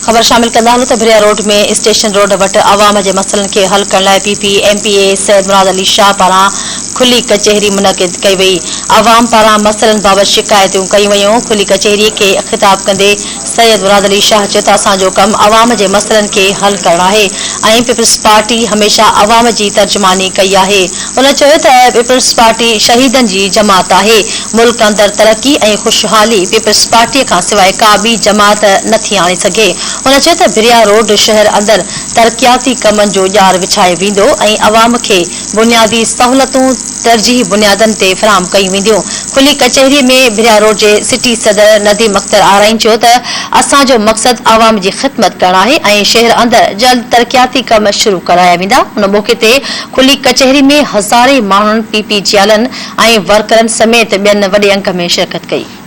خبر شامل ڪندا هلون ته ڀريا روڊ ۾ اسٽيشن روڊ وٽ عوام جي مسئلن کي حل ڪرڻ لاء P P M P A Syed Murad Ali Shah پاران کلي ڪچهري منعقد ڪئي وئي عوام پاران مسئلن بابت شڪايتون ڪيون ويون کلي ڪچهري کي خطاب ڪندي سيد مراد علي شاهه چيو ته اسان جو ڪم عوام جي مسئلن کي حل ڪرڻ آهي ۽ پيپلز پارٽي هميشه عوام جي ترجماني ڪئي آهي. هن چيو ته پيپلز پارٽي شهيدن جي جماعت آهي، ملڪ اندر ترقي ۽ خوشحالي پيپلز پارٽي کان سواء ڪا ٻي جماعت نه ٿي آڻي سگهي. هن چيو ته ڀريا روڊ شهر اندر ترقياتي ڪمن جو ڄار وڇايو ويندو ۽ عوام کي بنيادي سهولتون ترجيحي بنيادن تي فراهم ڪيون وينديون. کلي ڪچهري ۾ ڀريا روڊ جي سٽي صدر نديم اختر آرائين چيو ته اسان جو مقصد عوام جي خدمت ڪرڻ آهي ۽ شهر اندر جلد ترقياتي ڪم شروع ڪرايا ويندا. ان موقعي تي کلي ڪچهري ۾ هزارين ماڻهن پي پي جيالن ۽ ورڪرن سميت ٻين وڏي انگ ۾ شرڪت ڪئي.